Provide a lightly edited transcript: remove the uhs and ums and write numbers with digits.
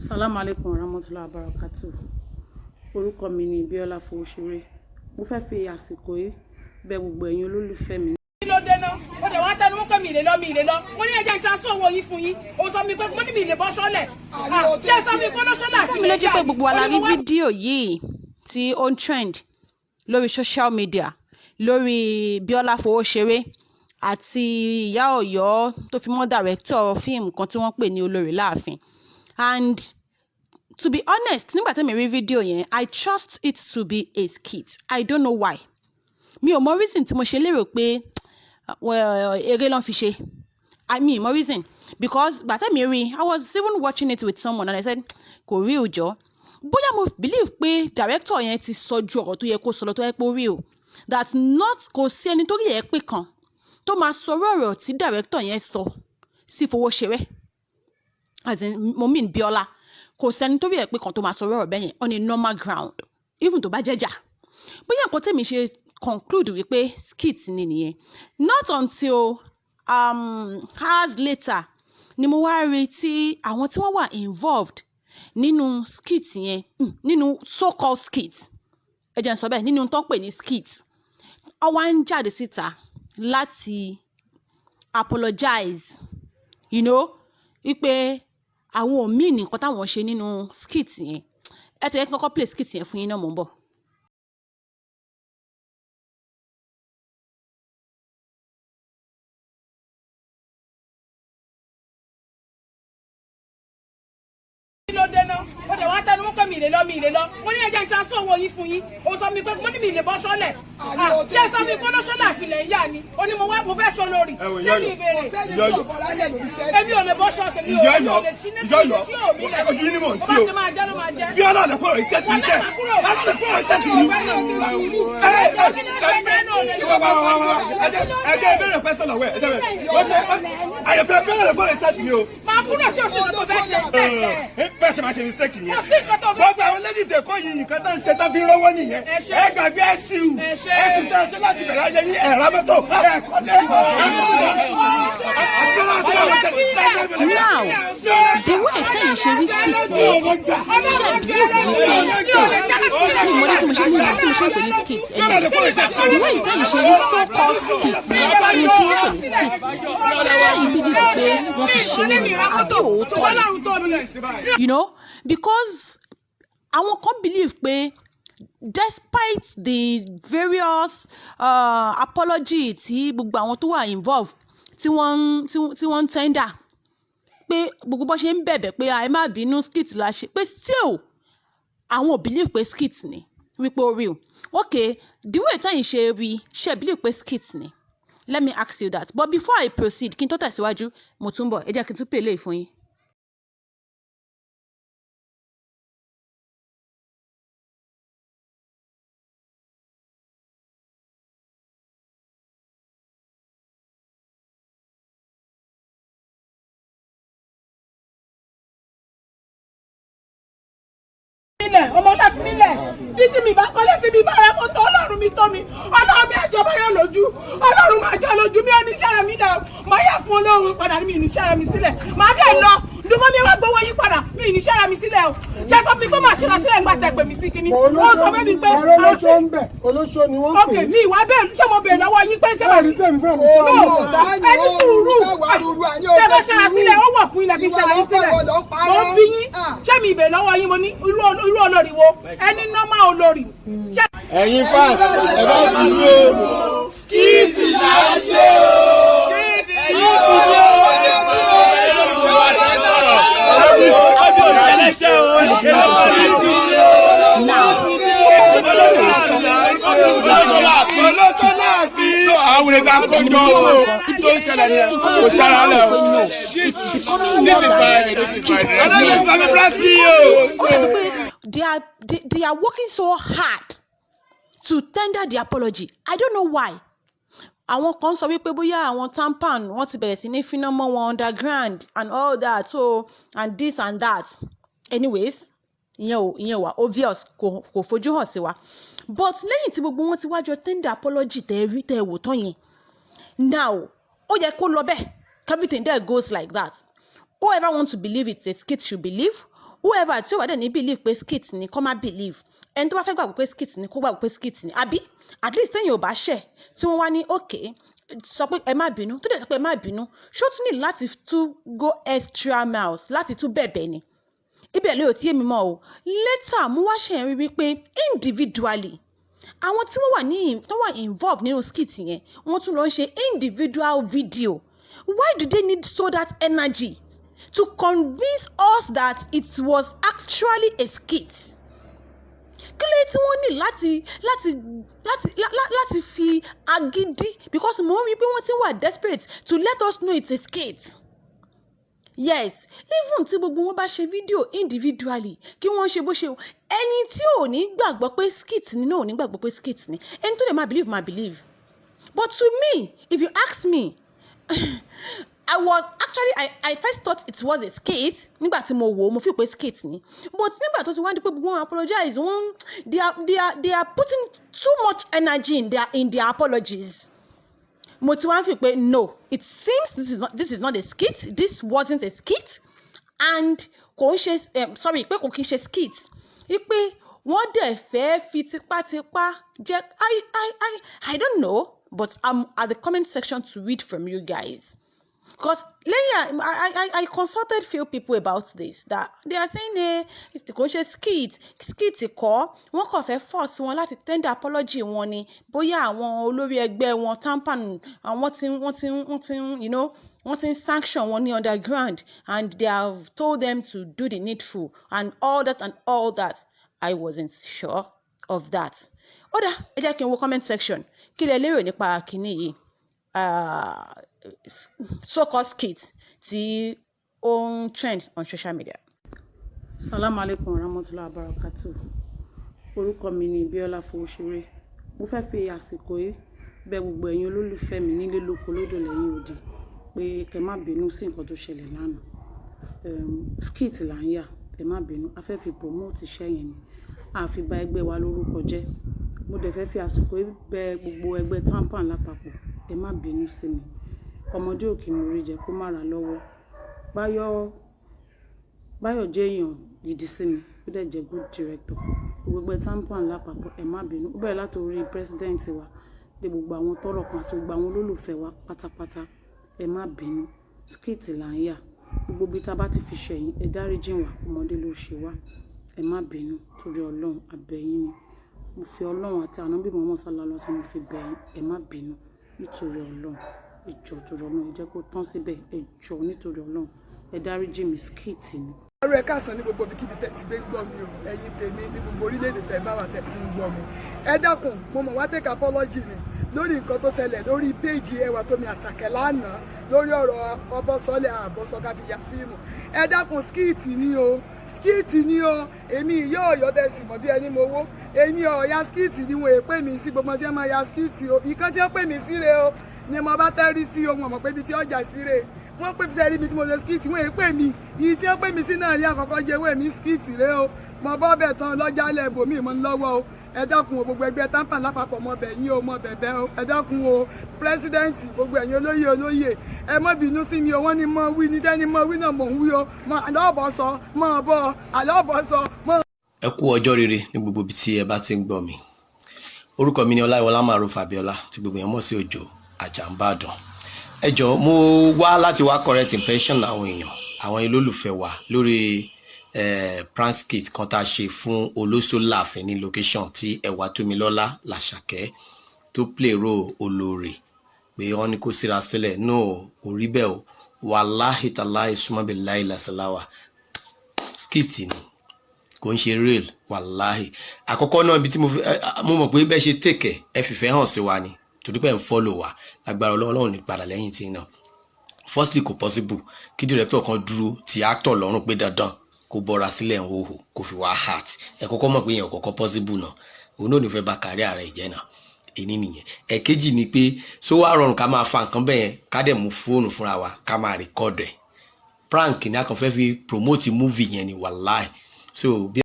Salaam alaikum warahmatullahi wabarakatuh. Orúkọ mi ni Bíọ́lá Fowóṣeré. Mo fẹ́ fi àsìkò yìí bẹ̀ gbogbo ẹ̀yin olólùfẹ́ mi. Kí ló dé náà? Ó dẹ̀ wá tẹnu mọ́ pé mi ì lè lọ, mi ì lè lọ. Mo ní ẹjẹ́ transfer owó yín fún yín. Ó sọ mi pé mo ní mi ì lè bọ́ sọ́lẹ̀. Ṣé sọ mi pé lọ́sọ́lá àfi Mi lójú pé gbogbo wa la rí fídíò yìí tí ó ń trend lórí social media lórí Bíọ́lá Fowóṣeré àti Ìyá Ọ̀yọ́ tó fi mọ́ director fíìmù kan tí wọ́n pè ní Olórí Láàfin. And to be honest, nígbà tí mi rí fídíò yẹn, I trust it to be a skit. I don't know why. Mi ò mọ reason tí mo ṣe lérò pé, well, eré ló ń fi ṣe. I mean, mọ reason, because gbà tẹ́mi rí, I was even watching it with someone and I said, kò rí òjọ́. Bóyá mo believe pé director yẹn ti sọ ju ọ̀rọ̀ tó yẹ kó sọ lọ, tó yẹ pé ó rí o, that not kò sí ẹni tó rí ẹ̀ pé kan tó máa sọ ọ̀rọ̀ tí director yẹn sọ sí Fowóṣeré, as in, mo mean Bíọ́lá. Kò sẹ́ni tó rí ẹ̀ pé kan tó máa sọ ọ̀rọ̀ bẹ́ẹ̀ yẹn on a normal ground, even tó bá jẹ́jà. Bóyá nǹkan tèmi ṣe conclude wípé skit ni nìyẹn. Not until hours later ni mo wá rí tí àwọn tí wọ́n wà involved nínú skit yẹn, nínú so called skit, ẹ jẹ́ n sọ bẹ́ẹ̀, nínú tó ń pè ní skit, wọ́n wá ń jáde síta láti apologize wípé àwọn ò mean nǹkan táwọn ṣe nínú skit yẹn. Ẹ tẹ̀lé kí n kọ́kọ́ play skit yẹn fún yín náà, mò ń bọ̀. Kí ló dé náà? Ó dẹ̀ wá tẹnu mọ́ pé mi ì lè lọ, mi ì lè lọ. Mo ní ẹjẹ́ transfer owó yín fún yín. Ó sọ mi pé mo ní mi ì lè bọ́ sọ́lẹ̀. Ṣé sọ mi pé lọ́sọ́lá àfilẹ̀ ń yá ni? Ó ní mo wá, mo fẹ́ sọ lórí. Ṣé mi ìbéèrè? Èmi ò lè bọ́ sọ tèmi o. Èmi ò lè ṣí ní sí òmí lẹ̀. Ojú yín ni mò ń Bó tí bá o. ṣe máa jẹ́ ló máa jẹ́. Bíọ́lá lè kúrò iṣẹ́ tí iṣẹ́. Bíọ́lá lè kúrò iṣẹ́ tí ní. Ẹjẹ́ ìbéèrè fẹ́ sọ̀rọ̀ wẹ̀, ẹjẹ́ bẹ̀rẹ̀. Wọ́n ṣe àyẹ̀fẹ́ Bíọ́lá lè kúrò iṣẹ́ tí ní o. Máa kúrò tí o sì tó fẹ́ ṣe bẹ́ẹ̀. Bẹ́ẹ̀ ṣe máa ṣe mistake yẹn. Kò sí nǹkan tó fẹ́. Gbogbo àwọn ladies Èkó yìí, nǹkan tó ń ṣe tó fi ń rówó nìyẹn. Ẹ ṣé. Ẹ gbàgbé ẹ̀sìn. Ẹ ṣé. Ẹ̀sìn tó ń ṣe láti bẹ̀rẹ̀ ayé yín, ẹ̀rá mọ́tò, ẹ̀kọ́lé. Now, the way tẹ́yìn ṣe rí skit yẹn, ṣe believe wípé mi ìmọ̀lẹ́ tí mo ṣe ní ìlú tí mo ṣe ń pè ní skit anyway, the way tẹ́yìn ṣe rí so called skit yẹn, ohun tí wọ́n pè ní skit yẹn, ṣé yìí believe pé wọ́n fi ṣeré ni àbí òótọ́ ni? Because àwọn kan believe pé despite the various apology tí gbogbo àwọn tó wà involved tí wọ́n ń tender, pé gbogbo bó ṣe ń bẹ̀bẹ̀ pé ẹ má bínú, skit la ṣe, pé still àwọn ò believe pé skit ni, wípé ó real. Okay, the way tẹ́yìn ṣe rí, ṣe believe pé skit ni? Let me ask you that. But before I proceed, kí n tó tẹ̀síwájú, mo tún bọ̀, ẹ jẹ́ kí n tún play eléyìí fún yín. Mílẹ̀ ọmọ náà fi mílẹ̀ bí tí mi bá kọ́lé sí mi bá ra mọ́tò, Ọlọ́run mi tó mi, Ọlọ́run mi àjọba yọ lójú, Ọlọ́run máa jọ lójú. Mi ò ní sára mi lẹ̀, máa yà fún Ọlọ́run padà. Mi ò ní sára mi sílẹ̀, máa dẹ̀ lọ dùnmọ́ mi wá gbowó yín padà. Mi ò ní sára mi sílẹ̀ o. Ṣé sọ mi pé màá ṣe sílẹ̀ ńgbà tẹ pè mí sí kinní? Ó sọ fẹ́ mi pé Olóṣó ń bẹ̀, olóṣó ni wọ́n Ok, pè é. mi ìwà bẹ́ẹ̀. Ṣé mo bèèrè lọ́wọ́ yín pé ṣé màá Bẹ́ẹ̀ni, tèmi fúnra mi No, sọ. ẹni sùúrù. Tẹ bá ṣara sílẹ̀, ó wọ̀ fún ilẹ̀ fi ṣara yín sílẹ̀. Mo ń bí yín, ṣé mi ìbèèrè lọ́wọ́ yín? Mo ní irú olórí wo ẹni normal olórí ṣé Ẹ̀yin fans, ẹ bá dúró o. Skit là ń ṣe o. Skit ni o. Now, Àwọn ètò ibẹ̀ ni mo àkójọ ti wá owó nǹkan ibi tó ń ṣe ṣẹlẹ̀ ní ní nǹkan tó kò fi sára máa ń lẹ̀ wò o. pé no, it's becoming This more is than my a this is skit my for me. this is my Brazil. Ó dàbí pé they are working so hard to tender the apology. I don't know why. Àwọn kan sọ wípé bóyá àwọn tampan wọ́n ti bẹ̀rẹ̀ sí ní finá mọ́ wọn underground and all that, so and this and that. Anyways, ìyẹn ò wà obvious, kò fojú hàn sí wa. But lẹ́yìn tí gbogbo wọn ti wá jọ tender apology tẹ́ rí, tẹ́ wò tán yẹn, now ó yẹ kó lọ bẹ́ẹ̀, everything there goes like that. Whoever want to believe it's a skit should believe. Whoever tí ó wà dẹ̀ ní believe pé skit ni, kó má believe. Ẹni tó bá fẹ́ gbàgbọ́ pé skit ni, kó gbàgbọ́ pé skit ni. Àbí at least téèyàn ò bá ṣẹ̀, tí wọ́n wá ní okay, sọ pé ẹ má bínú, tó dẹ̀ sọ pé ẹ má bínú, ṣó tún ní láti tún go extra miles láti tún bẹ̀bẹ̀ ni? Ibẹ̀ ló ti yé mi mọ́ o. Later mo wá ṣe ń rí wípé individually, àwọn tí wọ́n wà ní tó wà involved nínú skit yẹn, wọ́n tún lọ ń ṣe individual video. Why do they need so that energy to convince us that it was actually a skit? Kí ló tí wọ́n ní láti fi agídí? Because mo ń rí pé wọ́n ti wà desperate to let us know it's a skit. Yes, even tí gbogbo wọn bá ṣe fídíò individually, kí wọ́n ṣe bó ṣe, ẹni tí ò ní gbàgbọ́ pé skit ni náà ò ní gbàgbọ́ pé skit ni. Ẹni tó lè máa believe, máa believe. But to me, if you ask me, I was actually I first thought it was a skit. Nígbà tí mo wò ó, mo fi pé skit ni, but nígbà tó ti wá di pé gbogbo wọn apologize, wọn they are putting too much energy in their apologies, mo ti wá ń fi pé no, it seems this is not a skit. This wasn't a skit and kò ń ṣe, sorry, pé kò kí ń ṣe skit, wípé wọ́n dẹ̀ fẹ́ fi tipátipá jẹ́. I don't know, but I'm at the comment section to read from you guys, because lẹ́yìn I consulted few people about this, that they are saying, kò ń ṣe skit, skit kọ́, wọ́n kàn fẹ́ force wọn láti tender apology wọn ni. Bóyá àwọn olórí ẹgbẹ́ wọn TAMPAN, àwọn tí wọ́n ti wọ́n ti ń sanction wọn ní underground and they have told them to do the needful and all that and all that. I wasn't sure of that. Ó dà, ẹ jẹ́ kí n wo comment section. Kí lẹ lérò nípa kinní yìí, so-called skit tí ó ń trend on social media? Salaam alaikum warahmatullahi wabarakatuh. Orúkọ mi ni Bíọ́lá Fowóṣeré. Mo fẹ́ fi àsìkò yìí bẹ̀ gbogbo ẹ̀yin olólùfẹ́ mi nílé, lóko, lódò, lẹ́yìn odi pé kẹ́ má bínú sí nǹkan tó ṣẹlẹ̀ lánàá. Skit là ń yà, ẹ má bínú. A fẹ́ fi promote iṣẹ́ yẹn ni. A fi ba ẹgbẹ́ wa lórúkọ jẹ́. Mo dẹ̀ fẹ́ fi àsìkò yìí bẹ̀ gbogbo ẹgbẹ́ TAMPAN lápapọ̀. Ẹ má bínú sí mi. Ọmọdé ò kí ń mórí jẹ kó má ra lọ́wọ́. Báyọ̀, Báyọ̀ jẹ́ èèyàn gidi sí mi, ó dẹ̀ jẹ́ good director. Gbogbo ẹgbẹ́ TAMPAN lápapọ̀, ẹ má bínú. Ó bẹ̀rẹ̀ láti orí president wa dé gbogbo àwọn tọ́rọ̀ kan àti gbogbo àwọn olólùfẹ́ wa pátápátá. Ẹ má bínú. Skit là ń yà. Gbogbo ibi tí a bá ti fi ṣẹ̀yìn, ẹ dáríjìn wá, ọmọdé ló ṣe wá. Ẹ má bínú torí Ọlọ́run, a bẹ̀ yín ni. Mo fi Ọlọ́run àti ànábì Muhammad sallallahu alaihi wasallam mo fi bẹ̀ yín. Ẹ má bínú nítorí Ọlọ́run. Ẹ jọ̀ọ́, torí Ọlọ́run, ẹ jẹ́ kó tán síbẹ̀. Ẹ jọ̀ọ́, nítorí Ọlọ́run, ẹ dáríjì mí, skit ni. Ẹrú, ẹ káàsán ní gbogbo ibikíbi tẹ́ ti gbé gbọ́ mi o. Ẹ̀yin tèmi ní gbogbo orílẹ̀-èdè tẹ́ bá wà tẹ́ ti ń gbọ́ mi, ẹ dákun, mo mọ̀ wá take apology ni lórí nǹkan tó ṣẹlẹ̀ lórí péèjì Ẹwà Tómi Àṣàkẹ́ lánàá, lórí ọ̀rọ̀ ọbọ̀sọ́lẹ̀ àbọ̀sọ ká fi ya fíìmù. Ẹ dákun, skit ni o, skit ni o. Èmi ìyá Ọ̀yọ́ tẹ̀sí mọ̀ bí ẹni mo wó, èmi ọ̀ya skit ni. Wọn èpè mi sí gbogbo tí wọ́n máa ya skit o. Ìkan tí wọ́n pè mí sí re o ni mo bá tẹ́rí sí ohun ọ̀mọ̀ pé ibi tí ọjà sí re wọ́n pè mí sẹ́rí mi tí mo ṣe skit. Wọ́n èpè mi ìyí tí wọ́n pè mí sí náà rí àkọ́kọ́ jẹ́ ewé mi. Skit rẹ o, mo bọ́ bẹ̀ tán lọ́jàlẹ̀ bòmí mọ́ lọ́wọ́ o. Ẹ dákun o, gbogbo ẹgbẹ́ TAMPAN lápapọ̀, mọ bẹ̀ yín o, mọ bẹ̀bẹ̀ o. Ẹ dákun o, president, gbogbo ẹ̀yin olóyè olóyè, ẹ má bínú sí mi o. Wọ́n ní mọ wí ní dẹ́ni mọ wí náà, mò ń wí o. Mọ àlọ́ ọ̀bọ̀ sọ mọ bọ́ àlọ́ ọ̀bọ̀ sọ mọ. Ẹ kú ọjọ́ rere ní gbogbo ibi tí ẹ bá ti ń gbọ́ mi. Orúkọ mi ni Ọláìwọlá Maruf Abíọ́lá, tí gbogbo èèyàn mọ̀ sí Òjó Àjàǹbàdàn. Ẹ jọ̀ọ́, mo wá láti wá correct impression àwọn èèyàn, àwọn olólùfẹ́ wa, lórí prank skit kan tá a ṣe fún Olóṣó Láàfin ní location tí Ẹwà Tómilọ́lá Làṣàkẹ́ tó play role olórí, pé wọ́n ní kó síra sílẹ̀. No, kò rí bẹ́ẹ̀ o. Wàláhì tàláhì súnmọ́bì láì làṣàláwà, skit ni, kò ń ṣe real. Wàláhì, àkọ́kọ́ náà, ibi tí mo fi mo mọ̀ pé bẹ́ẹ̀ ṣe tèkẹ̀, ẹ fìfẹ́ hàn sí wa ni, torí pé ẹ̀ ń follow wa. Lágbára Ọlọ́run, Ọlọ́run ní padà lẹ́yìn tí náà. Firstly, kò possible kí director kan dúró ti actor lọ́rùn pé dandan kó bọ́ra sílẹ̀ ń hòhò kó fi wá heart. Ẹ kọ́kọ́ mọ̀ pé yẹn ò kọ́kọ́ possible náà. Òun náà ò ní fẹ́ ba kárí ara ẹ̀ jẹ́ náà. Èní nìyẹn. Ẹ̀kejì ni pé so wá rọrùn ká máa fa nǹkan bẹ́ẹ̀ yẹn, ká dẹ̀ mú fóònù fúnra wa, ká máa record ẹ̀? Prank ni, a kàn fẹ́ fi promote movie yẹn ni, wàláì. So bí